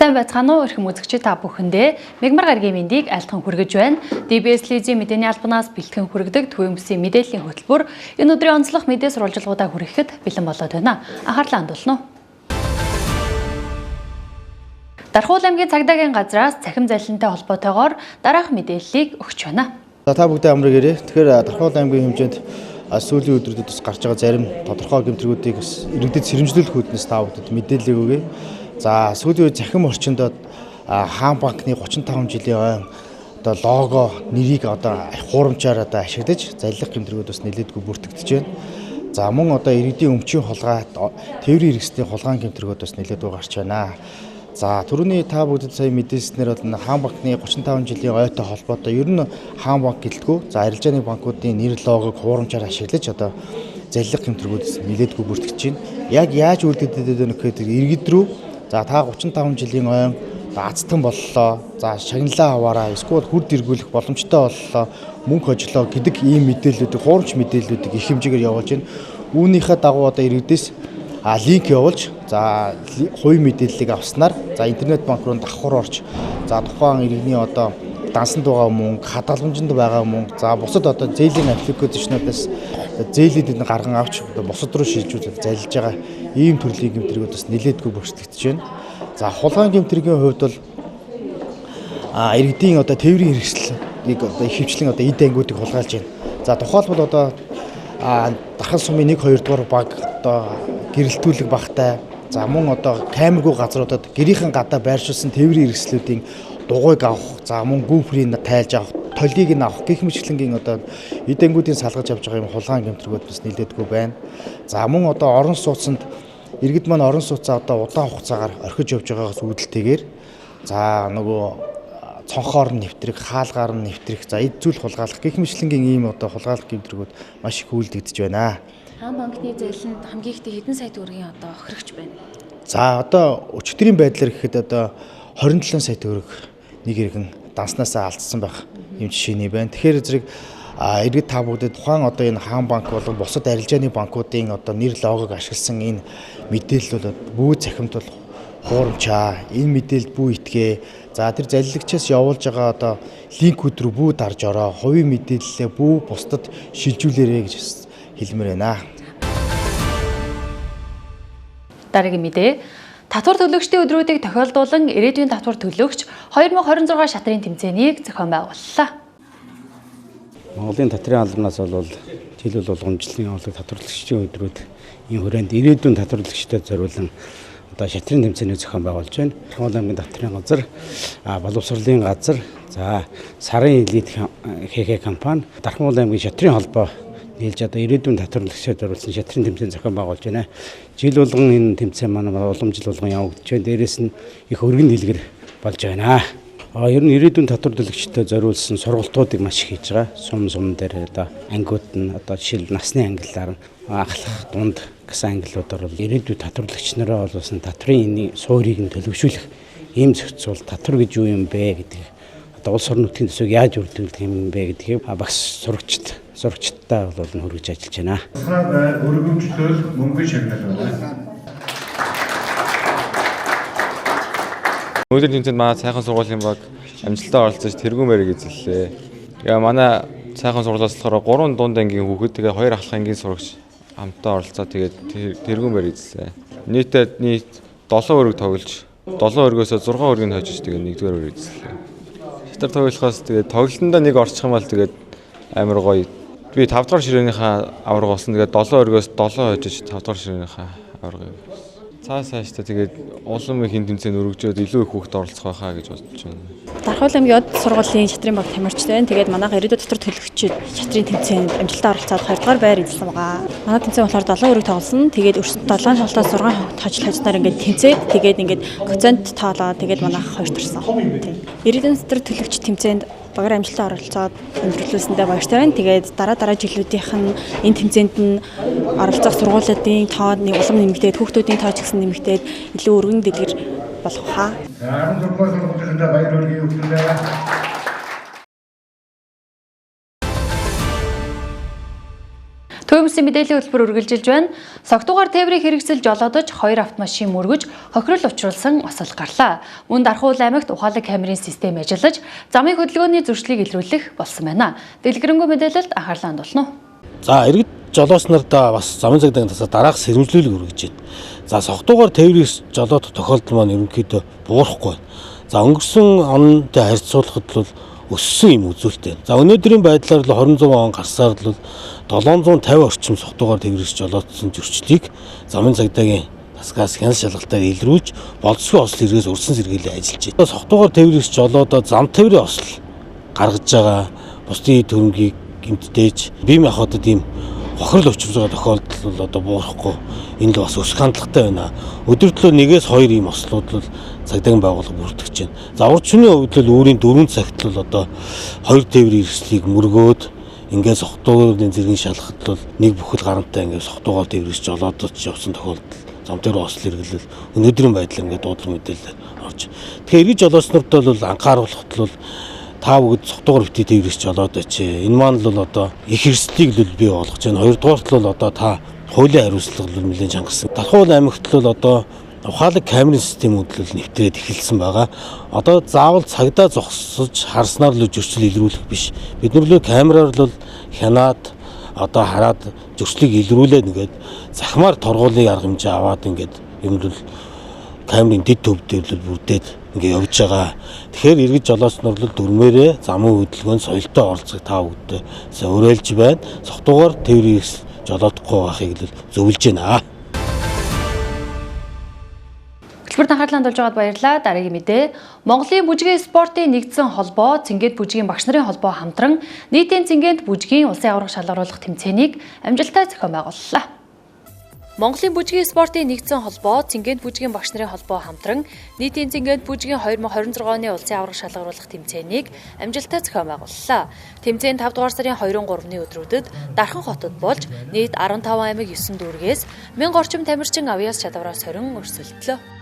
Сайн байцгаана уу эрхэм үзэгчид та бүхэндээ Мегмар гарагийн мэндийг айлтган хүргэж байна. DBS телевизийн мэдээний албанаас бэлтгэн хүргэдэг Төвийн бүсийн мэдээллийн хөтөлбөр энэ өдрийн онцлог мэдээ сурвалжлагуудаа хүргэхэд бэлэн болоод байна. Анхаарлаа хандуулна уу? Дархуул аймгийн цагдаагийн газраас цахим залинтай холбоотойгоор дараах мэдээллийг өгч байна. За та бүхэндээ амрыг ирээ. Тэгэхээр Дархуул аймгийн хэмжээнд сүүлийн өдрүүдэд бас гарч байгаа зарим тодорхой гэмтрэгүүдийг бас иргэдэд сэрэмжлүүлэх үүднээс та бүхэнд мэдээлэл өгье. За сүүлийн үед цахим орчинд Хаан банкны 35 жилийн ойн одоо лого нэрийг одоо хуурамчаар одоо ашиглаж заллах гэмтрэгүүд бас нэлээдгүй бүртгэгдэж байна. За мөн одоо иргэдийн өмчийн хулгай, тээврийн хэрэгслийн хулгайн гэмтрэгүүд бас нэлээдгүй гарч байна. За түрүүний та бүгдэд сая мэдээлснээр бол Хаан банкны 35 жилийн ойтой холбоотой ер нь Хаан банк гэлтгүү. За арилжааны банкуудын нэр логог хуурамчаар ашиглаж одоо заллах гэмтрэгүүд нэлээдгүй бүртгэж байна. Яг яаж үлдэгдээд байна гэхээр иргэд рүү за та 35 жилийн ойн азтан боллоо. За шагналаа аваараа эсвэл хүрд эргүүлэх боломжтой боллоо, мөнгө хожлоо гэдэг ийм мэдээллүүдийг хуурамч мэдээллүүдийг их хэмжээгээр явуулж байна. Үүнийхээ дагуу одоо иргэдээс линк явуулж за хувийн мэдээллийг авснаар за интернет банк руу давхар орж за тухайн иргэний одоо дансанд байгаа мөнгө, хадгаламжинд байгаа мөнгө, за бусад одоо зээлийн аппликейшнуудаас зээлүүд нь гарган авч бусад руу шилжүүлж залж байгаа ийм төрлийн гэмтрэгүүд бас нэлээдгүй бүртгэгдэж байна. За хулгайн гэмтрэгийн хувьд бол иргэдийн одоо тээврийн хэрэгслийг одоо их хвчлэн одоо эд ангиудыг хулгайлж байна. За тухайлбал одоо Дархан сумын 1 2 дугаар баг одоо гэрэлтүүлэг багтай за мөн одоо камергүй газруудад гэрийнхэн гадаа байршуулсан тээврийн хэрэгслүүдийн дугуйг авах, за мөн гүүфрийг тайлж авах, толгийг нь авах гэх мэтчилэнгийн одоо эд ангиудын салгаж авч байгаа юм хулгайн гэмтрэгүүд бас нэлээдгүй байна. За мөн одоо орон сууцнд иргэд маань орон сууцаа одоо удаан хугацаагаар орхиж явж байгаагаас үүдэлтэйгээр за нөгөө цонхоор нь нэвтрэх, хаалгаар нь нэвтрэх, за эд зүйл хулгайлах гэх мэтчилэнгийн ийм одоо хулгайлах гэмтрэгүүд маш их үйлдэгдэж байна. Хаан банкны зээлэнд хамгийн ихтэй хэдэн сая төгрөгийн одоо хохирогч байна? За одоо өчигдрийн байдлаар гэхэд одоо 27 сая төгрөг нэг иргэн данснасаа алдсан байх юм жишээний байна. Тэгэхээр зэрэг иргэд та бүхэнд тухайн одоо энэ Хаан банк болон бусад арилжааны банкуудын одоо нэр логог ашигласан энэ мэдээлэл бол бүү цахимд бол хуурамчаа. Энэ мэдээлэлд бүү итгээ. За тэр залиллагчаас явуулж байгаа одоо линкүүд рүү бүү дарж ороо. Хувийн мэдээллээ бүү бусдад шилжүүлээрэй гэж хэлмээр байна. Дараагийн мэдээ. Татвар төлөгчдийн өдрүүдийг тохиолдуулан ирээдүйн татвар төлөгч 2026 шатрын тэмцээнийг зохион байгууллаа. Монголын татварын албанаас бол жил болгон жилийн онцлог татварлагчдын өдрүүд энэ хүрээнд ирээдүйн татварлагчдад зориулан одоо шатрын тэмцээнийг зохион байгуулж байна. Монгол аймгийн татварын газар, боловсролын газар, за сарын элит ХХ компани, Дархануул аймгийн шатрын холбоо нийлж одоо ирээдүйн татварлагчдад зориулсан шатрын тэмцээн зохион байгуулж байна. Жил болгон энэ тэмцээн манай уламжил болгон явагдаж байна. Дээрээс нь их өргөн дэлгэр болж байна. Ер нь ирээдүйн татвар төлөгчдөд зориулсан сургалтуудыг маш их хийж байгаа. Сум дээр одоо ангиуд нь одоо жишээл насны ангиллаар ахлах, дунд гэсэн ангиллуудаар бол ирээдүйн татварлагч нараа бол бас татварын энэ суурийг нь төлөвшүүлэх ийм зохицуул татвар гэж юу юм бэ гэдэг одоо улс орон нутгийн төсвийг яаж бүрдүүлдэг юм бэ гэдгийг багш сурагчдаа бол хөргөж ажиллаж байна. Тусгай өргөмжлөл мөнгөн шагнал байна. Өнөөдрийн тэмцээнд манай сайхан сургуулийн баг амжилттай оролцож тэргүүн байрыг эзэллээ. Тэгээ манай сайхан сургуулиас болохоор 3 дунд ангийн хүүхэд тэгээ 2 ахлах ангийн сурагч хамтдаа оролцоо тэгээд тэргүүн байр эзэллээ. Нийтдээ нийт 7 өрөг тоглож 7 өргөөсөө 6 өргийг хожиж тэгээ 1-р өрөг эзэллээ. Шатар тоглохоос тэгээд тоглолтондоо нэг орчих юм бол тэгээд амар гоё. Би 5 дугаар ширээнийхээ аварга болсон. Тэгээд 7 өргөөс 7 хожиж 5 дугаар ширээнийхээ аварга. Цааш цаашдаа тэгээд улам их тэмцээн өргөжөөд илүү их хүүхд оролцох байхаа гэж бодож байна. Дархуул аймгийн од сургуулийн шатрын баг тамирчтай байна. Тэгээд манайх ирээдүйн татвар төлөгчид шатрын тэмцээнд амжилттай оролцоод 2 дугаар байр эзэлсэн байгаа. Манай тэмцээн болохоор 7 өрөг тоглосон. Тэгээд 7 тоглолтоос 6 хожил хожсноор ингээд тэмцээд тэгээд ингээд коэффициент тоолоо. Тэгээд манайх 2 төрсөн. Ирээдүйн татвар төлөгч тэмцээнд багаар амжилттай оролцоод өндөрлүүлсэндээ баяртай байна. Тэгээд дараа жилүүдийнх нь энэ тэмцээнд нь оролцох сургуулиудын тоо улам нэмэгдээд, хүүхдүүдийн тоо ч гэсэн нэмэгдээд илүү өргөн дэлгэр болох хаа. 16 дугаар сургуулийнхандаа баяр хүргэе хүүхдүүдээ. Төвөмсийн мэдээллийн хөтөлбөр үргэлжилж байна. Согтуугаар тээврийн хэрэгсэл жолоодож 2 автомашин мөргөж хохирол учруулсан осол гарлаа. Мөн Дархуул аймагт ухаалаг камерын систем ажиллаж замын хөдөлгөөний зөрчлийг илрүүлэх болсон байна. Дэлгэрэнгүй мэдээлэлд анхаарлаа хандуулна уу? За, иргэд жолооч нартаа бас замын цагдаагийн тасаа дараах сэрэмжлүүлэг өргөж байна. За, согтуугаар тээврийн жолоодох тохиолдол маань ерөнхийдөө буурахгүй байна. За, өнгөрсөн онтой харьцуулахад бол өссөн юм үзүүлэлт байна. За, өнөөдрийн байдлаар л 26 он гарсаар л 750 орчим согтуугаар тээврийн жолоодсон зөрчлийг замын цагдаагийн тасгаас хяналт шалгалтаар илрүүлж болцсгүй осол хэрэгээс өрсөн сэргийлээ ажиллаж байна. Согтуугаар тээврийн жолоодоо зам тээврийн осол гаргаж байгаа бусдын төрөнгийг гэмтдээж бие махбодод ийм хохирол учирж байгаа тохиолдол бол одоо буурахгүй, энэ л бас өсөх хандлагатай байна. Өдөртлөө 1-2 ийм ослууд бол цагдаагийн байгууллага бүртгэж байна. За, урд шөнийн хувьд бол үүрийн 4 цагт бол одоо 2 тээврийн хэрэгслийг мөргөөд ингээд согтууны зэргийн шалгахад бол нэг бүхэл гарамтай ингээд согтуугаар тээврээс жолоодож явсан тохиолдол зам дээр осол хэрэглэл өнөөдрийн байдлаар ингээд дуудлага мэдээлэл орж. Тэгэхээр эргэж жолооч нарт бол анхааруулахад бол та бүгд согтуугаар битгий тээврээс жолоодооч. Энэ маань л одоо их эрсдлийг л бий болгож байна. Хоёрдугаарт л одоо та хуулийн хариуцлага л нэлээд чангарсан. Дархуул аймагт л одоо ухаалаг камерын системүүд л нэвтрээд эхэлсэн байгаа. Одоо заавал цагдаа зогсож харснаар л зөрчил илрүүлэх биш. Бид нар л камераар л хянаад одоо хараад зөрчлийг илрүүлээд ингээд захимаар торгуулийн арга хэмжээ аваад ингээд юм л камерын дэд төв дээр л бүрдээд ингээ явж байгаа. Тэгэхээр эргэж жолооч нар л дүрмээрээ замын хөдөлгөөнд соёлтой оролцох та бүгдээ уриалж байна. Согтуугаар тээврийн жолоодохгүй байхыг л зөвлөж байна. Хөтөлбөрт анхаарлаа хандуулж байгаад баярлалаа. Дараагийн мэдээ. Монголын бүжгийн спортын нэгдсэн холбоо, Цэнгэд бүжгийн багш нарын холбоо хамтран нийтийн Цэнгэнд бүжгийн улсын аварга шалгаруулах тэмцээнийг амжилттай зохион байгууллаа. Монголын бүжгийн спортын нэгдсэн холбоо, Цэнгэнд бүжгийн багш нарын холбоо хамтран нийтийн Цэнгэнд бүжгийн 2026 оны улсын аварга шалгаруулах тэмцээнийг амжилттай зохион байгууллаа. Тэмцээн 5 дугаар сарын 2-3-ны өдрүүдэд Дархан хотод болж нийт 15 аймаг 9 дүүргээс 1000 орчим тамирчин авьяас чадвараа сорин өрсөлдлөө.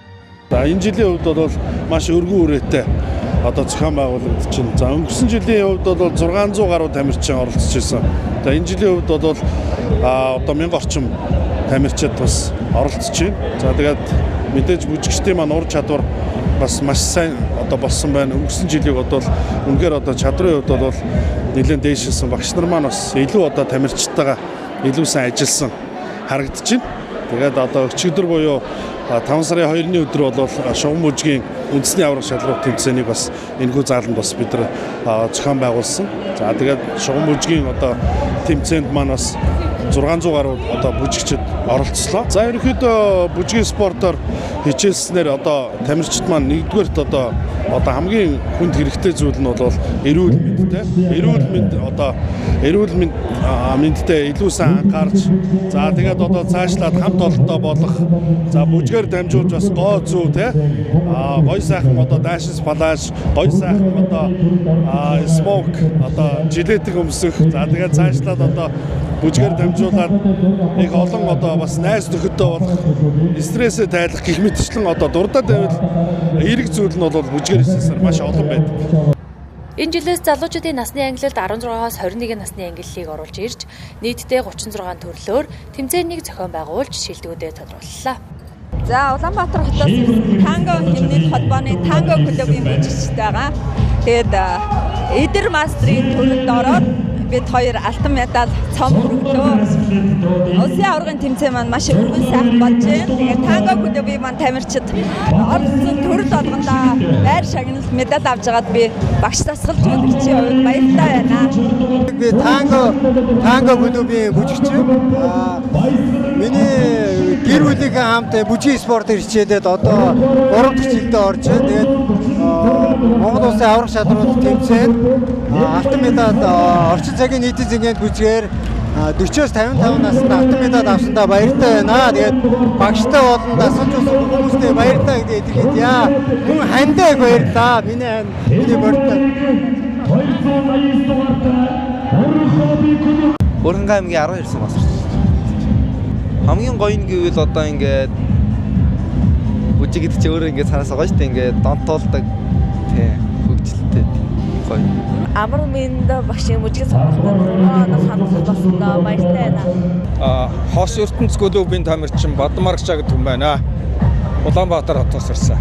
За, энэ жилийн хувьд бол маш өргөн үрээтэй одоо зохион байгуулагдаж байна. За, өнгөрсөн жилийн хувьд бол 600 гаруй тамирчин оролцож байсан. За, энэ жилийн хувьд бол одоо 1000 орчим тамирчид бас оролцож байна. За, тэгээд мэдээж бүжигчдийн маань ур чадвар бас маш сайн одоо болсон байна. Өнгөрсөн жилийг бол үнэхээр одоо чадрын хувьд бол нэлээд дээшилсэн. Багш нар маань бас илүү одоо тамирчдтайгаа илүү сайн ажилласан харагдаж байна. Тэгээд одоо өчигдөр буюу 5 сарын 2-ны өдөр бол шугам бүжгийн үндэсний аварга шалралт тэмцээнийг бас энэхүү зааланд бас бид нар зохион байгуулсан. За, тэгээд шугам бүжгийн одоо тэмцээнд маань бас 600 гаруй одоо бүжигчид оролцлоо. За, ерөнхийдөө бүжгийн спортоор хичээлснээр одоо тамирчид маань нэгдүгээрт одоо хамгийн хүнд хэрэгтэй зүйл нь бол эрүүл мэндтэй. Эрүүл мэнд одоо эрүүл мэндтэй илүү сайн анхаарч, за тэгээд одоо цаашлаад хамт олонтой болох, за бүжгээр дамжуулж бас гоо зүү те, гоё сайхан одоо дайшинс палаж, гоё сайхан одоо смок одоо жилетик өмсөх, за тэгээд цаашлаад одоо бүжгээр дамжуулаад их олон одоо бас найз нөхөдтэй болох, стрессээ тайлах гэх мэтчлэн одоо дурдаад байвал эерэг зүйл нь бол бүжгээр хийсээр маш олон байдаг. Энэ жилээс залуучуудын насны ангилалд 16-аас 21 насны ангиллыг оруулж ирж нийтдээ 36 төрлөөр тэмцээнийг зохион байгуулж шилдэгүүдэд тодрууллаа. За, Улаанбаатар хотоос танго хэмнэл холбооны танго клубын бүжигчд байгаа. Тэгээд эдэр мастрын төрөлд ороод бид хоёр алтан медаль цом өргөлөө. Улсын аваргын тэмцээн маань маш өргөн сайхан болж байна. Тэгээд танго клубын маань тамирчид оролцсон төрөл болгондоо байр шагналт медаль авч байгаад би багш дасгал жуулагчийн хувьд баяртай байна. Би танго клубын бүжигч. Миний гэр бүлийнхээ хамт бүжгийн спортоор хичээлээд одоо 3 дахь жилдээ орж байна. Тэгээд Монгол улсын аварга шалралт тэмцээнд алтан медаль орчин цагийн нийтийн зингээнд бүжгээр 40-оос 55 наснд алтан медаль авсандаа баяртай байна. Тэгээд багштай болон дасгалжуулсан хүмүүстээ баярлалаа гэдэг илэрхийлье. Мөн хандаа их баярлалаа. Миний хань, миний бортой. Хөрөнгө аймгийн 12 сум асарч. Хамгийн гоё нь гэвэл одоо ингээд бүжиг гэдэг чи өөрөө ингээд цаанаас байгаа шүү дээ. Ингээд донтоолдог тий хөгжилтэй гоё. Амар Мэнд багшийн бүжгийн сургалтад 3 онол хамтлаг болсондоо баяртай байна. Хос ертөнц клубын тамирчин Бадмаргчаа гэдэг хүн байна. Улаанбаатар хотоос ирсэн.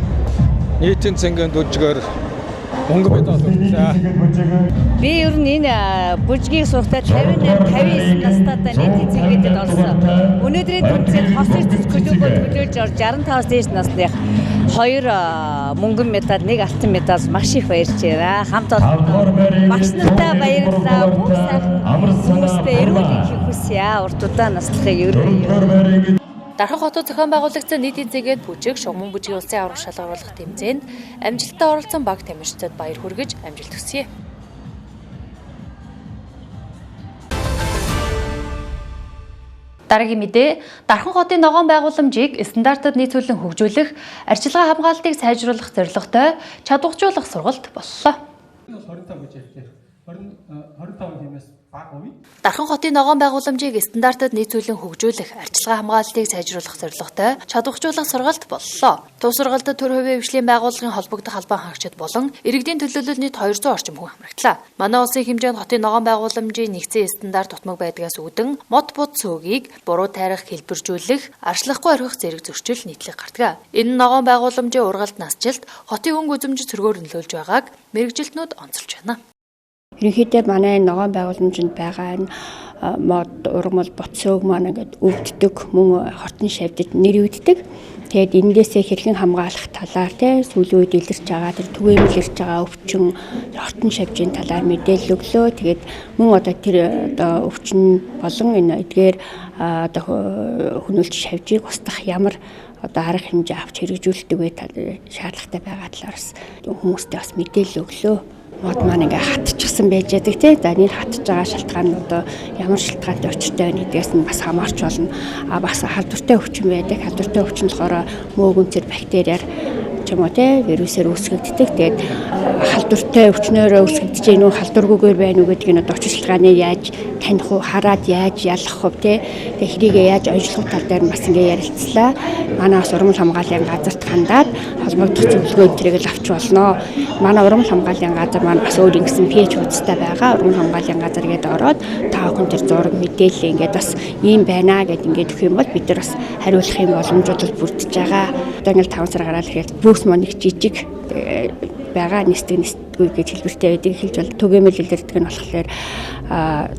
Нийтийн цэнгэнд бүжгээр мөнгө медаль өгсөн. Би ер нь энэ бүжгийг сурахдаа 58 59 настайдаа нийтийн цэнгэдэд орсон. Өнөөдрийн тэмцээнд Хос ертөнц клубөд төлөөлж орж 65-аас дээш насных 2 мөнгөн медаль, 1 алтан медаль маш их баярч байна. Хамт олондоо багш нартаа баярлалаа. Бүх сайхан хүмүүстэй эрүүл энхийг хүсье. Урд удаа наслахыг өрөөе. Дархан хотод зохион байгуулагдсан нийтийн цэнгэнд бүжиг, шугаман бүжгийн улсын аварга шалгаруулах тэмцээнд амжилттай оролцсон баг тамирчдад баяр хүргэж амжилт хүсье. Дараагийн мэдээ Дархан хотын ногоон байгууламжийг стандартад нийцүүлэн хөгжүүлэх, арчилгаа хамгаалалтыг сайжруулах зорилготой чадваржуулах сургалт боллоо. 25 гэж ярьж 25 хэмээс бага үе. Дархан хотын ногоон байгууламжийг стандартад нийцүүлэн хөгжүүлэх, арчилгаа хамгаалалтыг сайжруулах зорилготой чадваржуулах сургалт боллоо. Төв сургалтад төр хувийн хвшлийн байгууллагын холбогдох албан хаагчид болон иргэдийн төлөөлөл нийт 200 орчим хүн хамрагдлаа. Манай улсын хэмжээнд хотын ногоон байгууламжийн нэгдсэн стандарт дутмаг байдгаас үүдэн мод бод цөөгийг буруу тайрах, хэлбэржүүлэх, арчлахгүй орхих зэрэг зөрчил нийтлэг гардаг. Энэ нь ногоон байгууламжийн ургалд насжилт хотын өнгө үзэмж сөргөөр нөлөөлж байгааг мэргэжилтнүүд онцолж байна. Ерөнхийдөө манай ногоон байгууламжинд байгаа энэ мод, ургамал, бот сөөг маань ингээд өвддөг, мөн хотын шавьдад нэрвэгддэг. Тэгээд эндээсээ хэрхэн хамгаалах талаар те сүүлийн үед илэрч байгаа тэр түгээмэл ирж байгаа өвчин, хотын шавжийн талаар мэдээлэл өглөө. Тэгээд мөн одоо тэр одоо өвчин болон энэ эдгээр одоо хөнөөлт шавжийг устгах ямар одоо арга хэмжээ авч хэрэгжүүлдэг вэ шаардлагатай байгаа талаар бас хүмүүстэй бас мэдээлэл өглөө. Мод маань ингээ хатчихсан байж байдаг тий. За энэ хатж байгаа шалтгаан нь одоо ямар шалтгаантай учиртай байна гэдгээс нь бас хамаарч болно. А бас халдвартай өвчин байдаг. Халдвартай өвчин болохоор мөөгөнцөр бактериар ч юм уу тий вирусээр үүсгэгддэг. Тэгээд халдвартай өвчнөөрөө үүсгэгдэж гэнэ үү, халдваргүйгээр байна уу гэдгийг нь одоо учир шалтгааныг яаж таних уу, хараад яаж ялах вэ тий. Тэгээд хэрийгээ яаж онцлох тал дээр нь бас ингээ ярилцлаа. Манай бас ургамал хамгааллын газарт хандаад холбогдох зөвлөгөө энтрийг л авч болно. Манай ургамал хамгааллын газар маань бас өөр ингэсэн пэйж хуудастай байгаа. Ургамал хамгааллын газар гэдээ ороод та бүхэн тэр зураг мэдээлэл ингээд бас ийм байна гэд ингээд өгөх юм бол бид нар бас хариулах юм боломжууд бүрдэж байгаа. Одоо ингээд 5 сар гараад ирэхэд бүүс маань их жижиг байгаа, нисдэг нисдэггүй гэж хэлбэртэй байдаг хэлж бол түгээмэл илэрдэг нь болохоор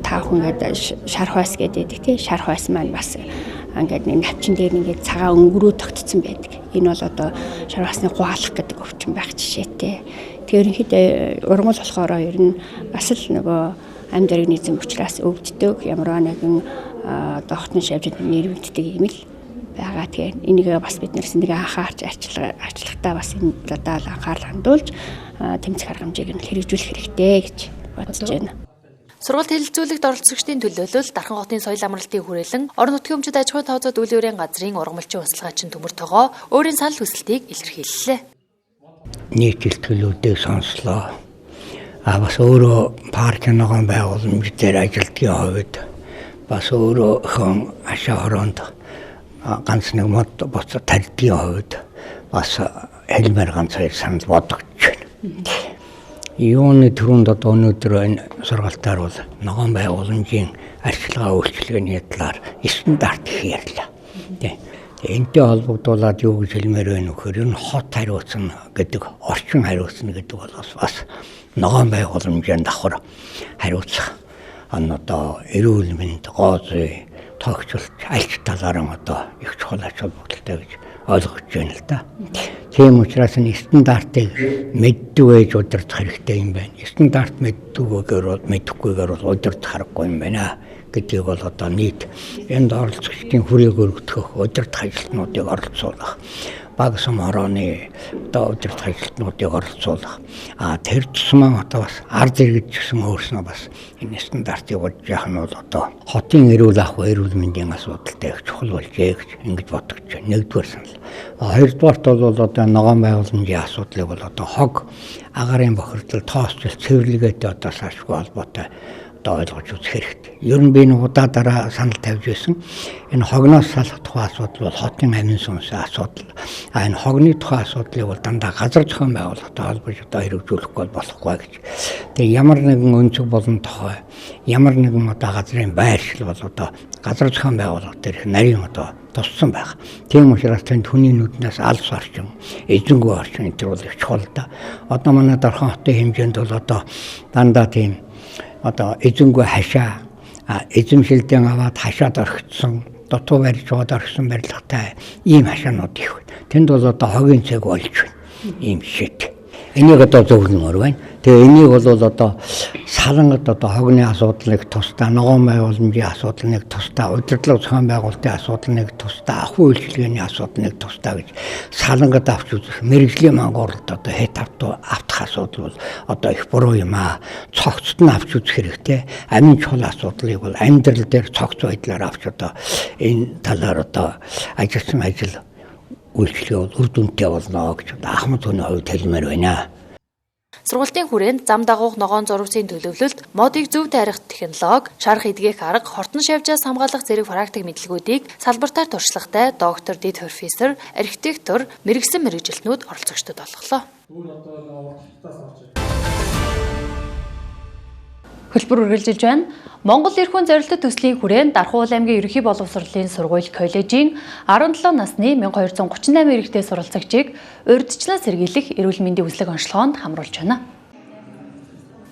та бүхэн ингээд шар хойс гэдэг тий шар хойс маань бас ингээд нэг навчин дээр ингээд цагаан өнгөрөө тогтцсон байдаг. Энэ бол одоо шар хойсны гуалах гэдэг өвчин байх жишээтэй. Тэгэхээр ерөнхийдөө ургамал болохоор ер нь бас л нөгөө амьд организм учраас өвддөг, ямар нэгэн одоо хотын шавжид нэрвэгддэг юм л байгаа. Тэгэхээр энийг бас бид нэг анхаарч арчилгатай бас энэ талаар анхаарал хандуулж тэмцэх арга хэмжээг нь хэрэгжүүлэх хэрэгтэй гэж бодож байна. Сургалт хэлэлцүүлэгт оролцогчдын төлөөлөл Дархан хотын соёл амралтын хүрээлэн орон нутгийн өмчит аж ахуйн тооцоод үйл өрийн газрын ургамалчин унсалгаачин Төмөр Тогоо өөрийн санал хүсэлтийг илэрхийллээ. Нийт илтгэлүүдийг сонслоо. А бас өөрөө парк ногоон байгууламж дээр ажилтгийн хувьд бас өөрөө хон ашаа хороонд ганц нэг мод боц тарьдгийн хувьд бас хэлмээр ганц хоёр санал бодогдож байна. Юуны түрүүнд одоо өнөөдөр энэ сургалтаар бол ногоон байгууламжийн арчилгаа үйлчилгээний талаар стандарт их ярьлаа. Тэ. Энтэй холбогдуулаад юу гэж хэлмээр байна вэ гэхээр энэ хот хариуцна гэдэг, орчин хариуцна гэдэг бол бас ногоон байгууламжийн давхар хариуцах. Ан одоо эрүүл мэнд, гоо зүй, тогтолт аль ч талаар нь одоо их чухал ач холбогдолтой гэж ойлгож байна л да. Тийм учраас энэ стандартыг мэддэг байж удирдах хэрэгтэй юм байна. Стандарт мэддэггүйгээр бол мэдэхгүйгээр бол удирдах аргагүй юм байна гэдгийг бол одоо нийт энд оролцогчдын хүрээг өргөтгөх, удирдах ажилтнуудыг оролцуулах, баг сум хорооны одоо удирдах ажилтнуудыг оролцуулах. А тэр тусмаа одоо бас ард иргэд ч гэсэн өөрснөө бас энэ стандартыг бодож явах нь бол одоо хотын эрүүл ах эрүүл мэндийн асуудалтай их чухал болжээ гэж ингэж бодогдож байна. Нэгдүгээр санал. Хоёрдугаарт бол одоо ногоон байгууламжийн асуудлыг бол одоо хог агарын бохирдол, тоосчил, цэвэрлэгээтэй одоо саашгүй холбоотой Одоо ойлгож үзэх хэрэгтэй. Ер нь би нэг удаа дараа санал тавьж байсан. Энэ хогноос салах тухай асуудал бол хотын амин сүнсийн асуудал. А энэ хогны тухай асуудлыг бол дандаа газар зохион байгуулалттай холбож одоо хэрэгжүүлэхгүй бол болохгүй гэж. Тэгээ ямар нэгэн өнцөг болон тохой, ямар нэгэн одоо газрын байршил бол одоо газар зохион байгуулалт дээрх нарийн одоо туссан байх. Тийм учраас тэнд хүний нүднээс алс орчин, эзэнгүй орчин энэ төр бол их чухал да. Одоо манай Дархан хотын хэмжээнд бол одоо дандаа тийм одоо эзэнгүй хашаа, эзэмшилдэн аваад хашаад орхицсан, дутуу барьж аваад орхисон барилгатай ийм хашаанууд их байна. Тэнд бол одоо хогийн цаг болж байна. Ийм жишээт. Энийг одоо зөвлөмөр байна. Тэгээ энийг бол одоо салангад одоо хогны асуудал нэг тусдаа, ногоон байгууламжийн асуудал нэг тусдаа, удирдлага зохион байгуулалтын асуудал нэг тусдаа, ахуй үйлчилгээний асуудал нэг тусдаа гэж салангад авч үзэх мэргэжлийн мангуурлд одоо хэд автах асуудал бол одоо их буруу юм аа. Цогцод нь авч үзэх хэрэгтэй. Амин чухал асуудлыг бол амьдрал дээр цогц байдлаар авч одоо энэ талаар одоо ажилласан ажил үйлчилгээ бол үр дүнтэй болно гэж ахмад хүний хувьд хэлмээр байна. Сургалтын хүрээнд зам дагуух ногоон зурвасын төлөвлөлт, модыг зөв тайрах технологи, шарх эдгэх арга, хортон шавжаас хамгаалах зэрэг практик мэдлэгүүдийг салбартаар туршлагатай доктор, дэд профессор, архитектор, мэргэсэн мэргэжилтнүүд оролцогчдод олголоо. Хөтөлбөр үргэлжилж байна. Монгол эрхүүн зорилттой төслийн хүрээнд Дархуул аймгийн ерөнхий боловсролын сургууль коллежийн 17 насны 1238 эрэгтэй суралцагчийг урьдчилан сэргийлэх эрүүл мэндийн үзлэг онцлогоонд хамруулж байна.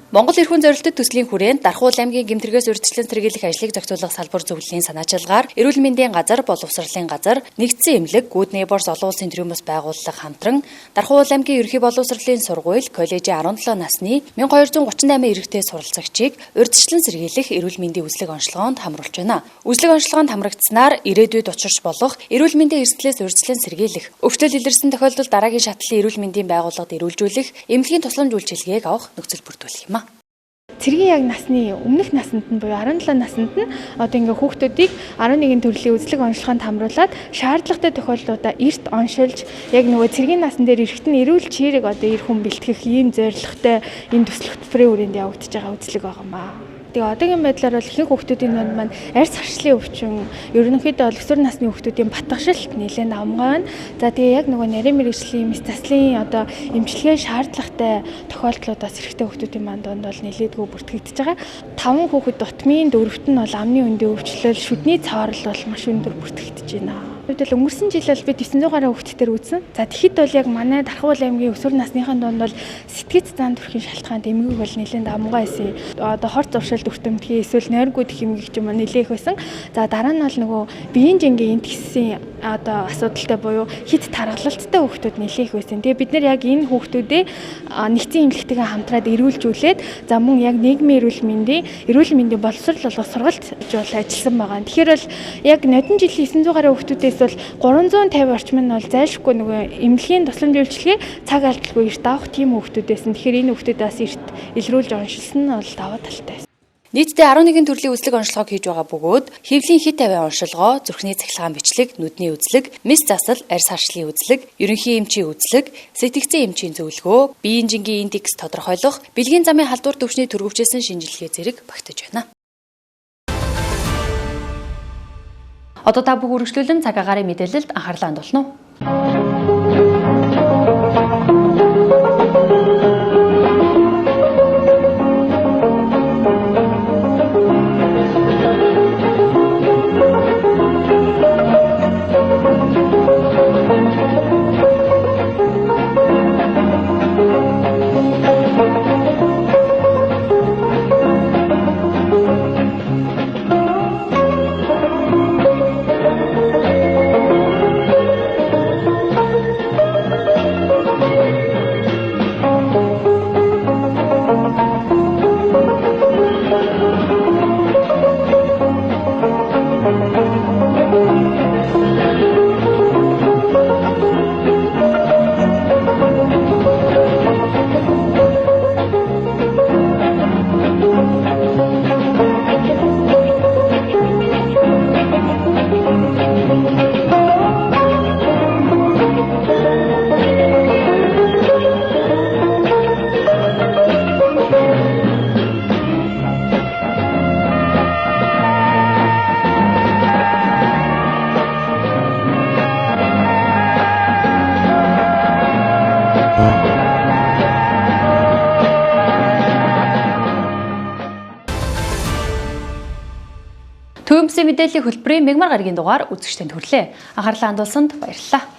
Монгол эрхүүн зорилттой төслийн хүрээнд Дархуул аймгийн гэмтрэгээс урьдчилан сэргийлэх ажлыг зохицуулах салбар зөвлөлийн санаачилгаар эрүүл мэндийн газар, боловсролын газар, нэгдсэн эмнэлэг, Good Neighbors олон улсын төрийн бас байгууллага хамтран Дархуул аймгийн ерөнхий боловсролын сургууль коллежийн 17 насны 1238 эрэгтэй суралцагчийг урьдчилан сэргийлэх эрүүл мэндийн үзлэг онцлогоонд хамруулж байна. Үзлэг онцлогоонд хамрагдсанаар ирээдүйд учирч болох эрүүл мэндийн эрсдлээс урьдчилан сэргийлэх, өвчлөл илэрсэн тохиолдолд дараагийн шатлалын эрүүл мэндийн байгууллагад эрүүлжүүлэх, эмнэлгийн тусламж үйлчилгээг авах нөхцөл бүрдүүлэх юм. Цэргийн яг насны өмнөх насанд нь буюу 17 насанд нь одоо ингээ хүүхдүүдийг 11 төрлийн үзлэг онцлогоонд хамруулад шаардлагатай тохиолдлуудаа эрт оншилж яг нөгөө цэргийн насн дээр эрэхт нь эрүүл чирэг одоо эр хүн бэлтгэх ийм зорилготой энэ төсөл хөтөлбөрийн хүрээнд явагдаж байгаа үзлэг байгаа юм аа. Тэгээ одоогийн байдлаар бол ихэнх хүүхдүүдийн дунд маань арьс харшлын өвчин, ерөнхийдөө бол өсвөр насны хүүхдүүдийн батгшилт нэлээд давмгай байна. За тэгээ яг нөгөө нарийн мэргэжлийн мэс заслын одоо эмчилгээ шаардлагатай тохиолдлуудаас эрэгтэй хүүхдүүдийн маань дунд бол нэлээдгүй бүртгэгдэж байгаа. 5 хүүхэд дутмын дөрөвт нь бол амны өндөө өвчлөл, шүдний цаорол бол маш өндөр бүртгэгдэж байна. Хувьд өнгөрсөн жил бол бид 900 гаруй хүүхдээр үзсэн. За тэгэхэд бол яг манай Дархуул аймгийн өсвөр насныхаа дунд бол сэтгэц зан төрхийн шалтгаанд эмгэг бол нэлээд давмгай байсан. Одоо хорт зуршилд өртөмтгий эсвэл нойргүй дэх эмгэг ч юм уу нэлээх байсан. За дараа нь бол нөгөө биеийн жингийн энтгсийн одоо асуудалтай буюу хит таргалалттай хүүхдүүд нэлээх байсан. Тэгээ бид нэр яг энэ хүүхдүүдээ нэгдсэн эмнэлэгтэйгээ хамтраад эрүүлжүүлээд за мөн яг нийгмийн эрүүл мэндийн боловсрол болгох сургалт бол ажилласан байгаа. Тэгэхээр бол яг нодон жилийн 900 гаруй хүүхдүүдээс бол 350 орчим нь бол зайлшгүй нөгөө эмнэлгийн тусламж үйлчилгээ цаг алдалгүй эрт авах тийм хүүхдүүд байсан. Тэгэхээр энэ хүүхдүүдээс эрт илрүүлж оншилсан нь бол даваа талтай. Нийтдээ 11 төрлийн үзлэг онцлогоог хийж байгаа бөгөөд хэвлийн хит авиа оншилгоо, зүрхний цахилгаан бичлэг, нүдний үзлэг, мэс засал, арьс харшлын үзлэг, ерөнхий эмчийн үзлэг, сэтгцэн эмчийн зөвлөгөө, биеийн жингийн индекс тодорхойлох, бэлгийн замын халдвар түвшний төрөвчсөн шинжилгээ зэрэг багтаж байна. Одоо та бүх үргэлжлүүлэн цаг агаарын мэдээлэлд анхаарлаа хандуулна уу? Түмсийн мэдээллийн хөтөлбөрийн мегмар гарагийн дугаар үзэгчдэнд хүрлээ. Анхаарлаа хандуулсанд баярлалаа.